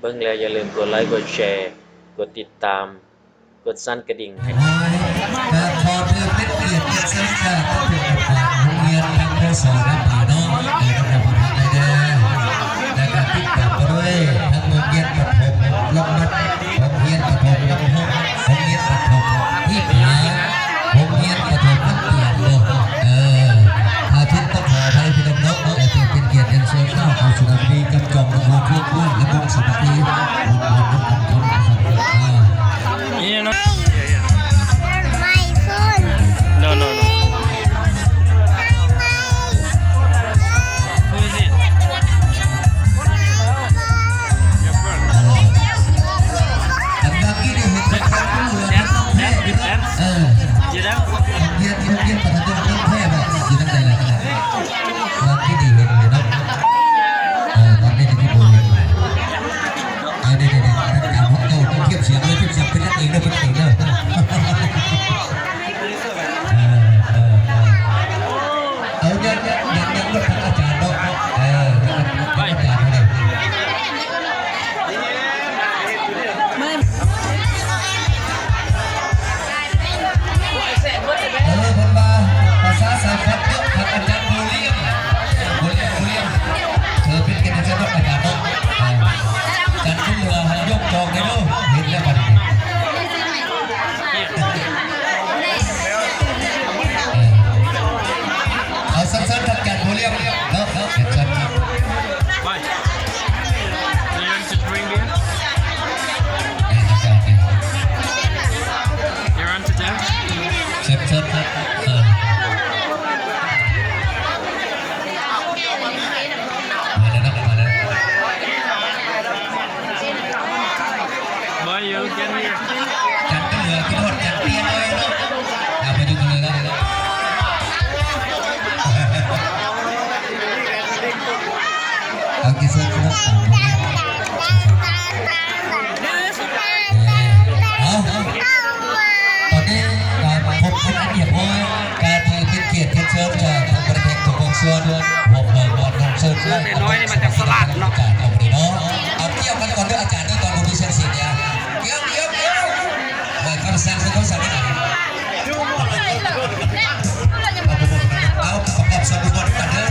ເບິ່ງແລ້ວຢ່າລືມກົດໄລ ກົດແຊ ກົດຕິດຕາມ ກົດສັ່ນກະດິ່ງໃຫ້. ກໍຂໍຖືເປັນກຽດເປັນສັກການຂອງໂຮງຮຽນທາງ ມສ ນຳພາເນາະ ໃນລຳດັບຕໍ່ໄປເດີ ແລະກໍຕິດຕາມໄປດ້ວຍທາງໂຮງຮຽນປະຖົມລົງມັດ ໂຮງຮຽນປະຖົມລຳຫົກ ໂຮງຮຽນປະຖົມທີ່ ໂຮງຮຽນປະຖົມມັນປ່ຽນບໍ່ ເອີ ຖ້າຜິດຕ້ອງຂໍອະໄພພີ່ນ້ອງເນາະ ແຕ່ຖືເປັນກຽດຢ່າງສູງເຂົ້າສູ່ລາວດີ ຈຳຈອງກັບຫົວເຄື່ອງກວ້າງ ແລະ ວົງສາມັກຄີ ບຸນບຸນນຳກັນຄົນ ເອີ. No, no, no. Who is it? Your friend. Dance, dance, dance. You dance? ເຮັດ ເຮັດ ເຮັດປະທານຕົວເປັນແທ້ບໍ່ ຢູ່ທາງໃດລະ ເມື່ອກີ້ນີ້ເຫັນຢູ່ເນາະ ເອີ ຕອນນີ້ທີ່ບໍ່ເຫັນ ເອີ ນີ້ໆໆ ອາຈານຂອງເຈົ້າ ທຽບສຽງເລີຍ ທຽບສຽງ ເປັນກັນເອງເດີ ເປັນກັນເອງເດີ ເອີ ເອີ ເອີ ເອົາ ຍັງ ຍັງ ຍັງ ຍັງບໍ່ທັນອາຈານເນາະ ເອີ ຍັງບໍ່ທັນອາຈານເນາະ. ເອີ ເພິ່ນວ່າພາສາສາກົນເນາະ ທ່ານອາຈານໂບລຽມ ໂບລຽມ ໂບລຽມ ເອີ ເປັນກຽດໃຫ້ເຈົ້າເນາະ ອາຈານເນາະ ເອີ ຈັດເປັນເຮືອໃຫ້ຍົກຈອງໄດ້ເດີ ເຫັນແລ້ວບັດນີ້ ເອີ ເອົາ ເຊີນ ເຊີນ ທ່ານອາຈານໂບລຽມເນາະ ເຊີນ ເຊີນ. Why? You want to drink beer? You want to dance? ເຊີນ ເຊີນ ເຊີນ ເຊີນ ມາແລ້ວເນາະ ມາແລ້ວ Boy, you can hear. ຈັນກໍເຫຼືອ ຄິດຮອດຈັນປ່ຽນເລີຍເນາະ ເອົາໄປດູກັນເລີຍເນາະ. ເອົາ ເອົາ ຕອນນີ້ກໍຄົບເປັນອັນຮຽບຮ້ອຍ ກໍຖືເປັນກຽດເປັນເຊີນຈາກທາງບໍລິເວນທຸກພາກສ່ວນ ຮວມເບິ່ງບ່ອນນຳເຊີນ ເດັກນ້ອຍນີ້ມາຈາກສະຫຼາດເນາະ ຈາກເຮົານີ້ເນາະ. ເອົາ ກ່ຽວກັນກ່ອນເດີອາຈານເດີ ຕອນບໍ່ມີສຽງເສຍງເນຍ ກ່ຽວ ກ່ຽວ ກ່ຽວ ເອີ ຄຳສັ່ງຄືຄຳສັ່ງນີ້ ເອົາ ປະກອບສ່ວນປະກອບກັນເດີ.